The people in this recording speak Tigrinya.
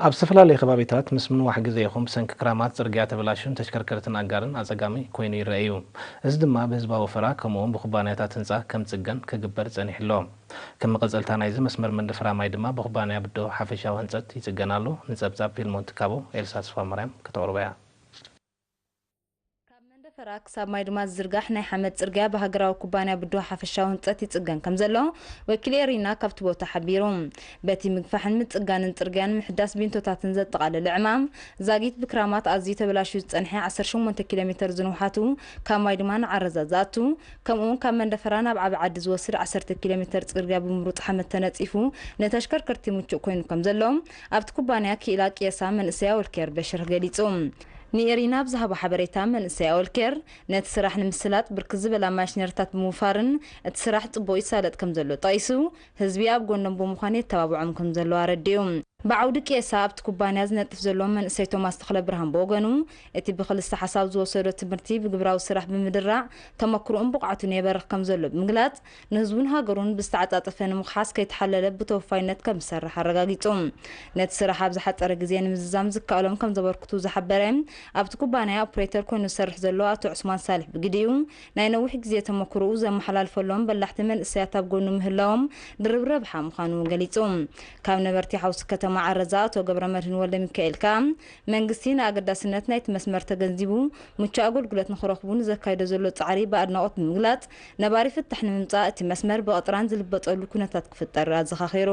ኣብ ዝተፈላለዩ ከባቢታት ምስ ምንዋሕ ግዜ ይኹን ብሰንኪ ክራማት ጽርግያ ተበላሹን ተሽከርከርትን ኣጋርን ኣጸጋሚ ኮይኑ ይረአ እዩ። እዚ ድማ ብህዝባዊ ወፈራ ከምኡውን ብኩባንያታት ህንጻ ከም ጽገን ክግበር ጸኒሑ ኣሎ። ከም መቐጸልታ ናይዚ መስመር መንደፈራ ማይ ድማ ብኩባንያ ብዶ ሓፈሻዊ ህንጸት ይጽገን ኣሎ። ንጸብጻብ ፊልሞን ትካቦ ኤልሳ ተስፋማርያም ከተቕርቦ እያ። ካብ መንደፈራ ክሳብ ማይ ድማ ዝዝርጋሕ ናይ ሓመድ ጽርግያ ብሃገራዊ ኩባንያ ብዶ ሓፈሻዊ ህንጸት ይጽገን ከም ዘሎ ወኪል ኤሪና ካብቲ ቦታ ሓቢሩ። በቲ ምግፋሕን ምጽጋንን ጽርግያን ምሕዳስ ቢንቶታትን ዘጠቓለለ ዕማም፣ ዛጊት ብክራማት ኣዝዩ ተበላሽዩ ዝጸንሐ ዓሰርተ ሸሞንተ ኪሎ ሜተር ዝንውሓቱ፣ ካብ ማይ ድማ ንዓረዛ ዝኣቱ፣ ከምኡውን ካብ መንደፈራ ናብ ዓቢ ዓዲ ዝወስድ ዓሰርተ ኪሎ ሜተር ጽርግያ ብምሩጽ ሓመድ ተነጺፉ ንተሽከርከርቲ ምቹእ ኮይኑ ከም ዘሎ ኣብቲ ኩባንያ ክኢላ ቅየሳ መንእሰይ ኣወልኬር በሽር ገሊጹ። ንኤሪና ኣብ ዝሃቦ ሓበሬታ፣ መንእሰይ ኣወልኬር ነቲ ስራሕ ንምስላጥ ብርክት ዝበላ ማሽነሪታት ብምውፋርን እቲ ስራሕ ጽቡቕ ይሳለጥ ከም ዘሎ ጠቒሱ፣ ህዝቢ ኣብ ጎኖም ብምዃን የተባብዖም ከም ዘለዉ ኣረዲኡ። ብዓውዲ ቅየሳ ኣብቲ ኩባንያ ዝነጥፍ ዘሎ መንእሰይ ቶማስ ተኽለ ብርሃን ብወገኑ፣ እቲ ብክልስተ ሓሳብ ዝወሰዶ ትምህርቲ ብግብራዊ ስራሕ ብምድራዕ ተመክሮኡን ብቕዓቱን የበርኽ ከም ዘሎ ብምግላጽ፣ ንህዝቡን ሃገሩን ብዝተዓጻጸፈ ንምኽሓስ ከይተሓለለ ብተወፋይነት ከም ዝሰርሕ ኣረጋጊጹ። ነቲ ስራሕ ኣብ ዝሓጸረ ግዜ ንምዝዛም ዝከኣሎም ከም ዘበርክቱ ዝሓበረ ኣብቲ ኩባንያ ኦፕሬተር ኮይኑ ዝሰርሕ ዘሎ ኣቶ ዑስማን ሳልሕ ብግዲኡ፣ ናይ ነዊሕ ግዜ ተመክሮኡ ዘመሓላልፈሎም በላሕቲ መንእሰያት ኣብ ጎኑ ምህላዎም ድርብ ረብሓ ምዃኑ ገሊጹ። ካብ ነበርቲ ሓውሲ ከተማ ዓረዛ ኣቶ ገብረ መድህን ወልደ ሚካኤል ከኣ፣ መንግስቲ ንኣገዳስነት ናይቲ መስመር ተገንዚቡ፣ ምቹእ ኣገልግሎት ንኽረኽቡ ንዘካይዶ ዘሎ ጻዕሪ ብኣድናቖት ብምግላጽ፣ ነባሪ ፍታሕ ንምምጻእ እቲ መስመር ብቐጥራን ዝልበጠሉ ኩነታት ክፍጠር ኣዘኻኺሩ።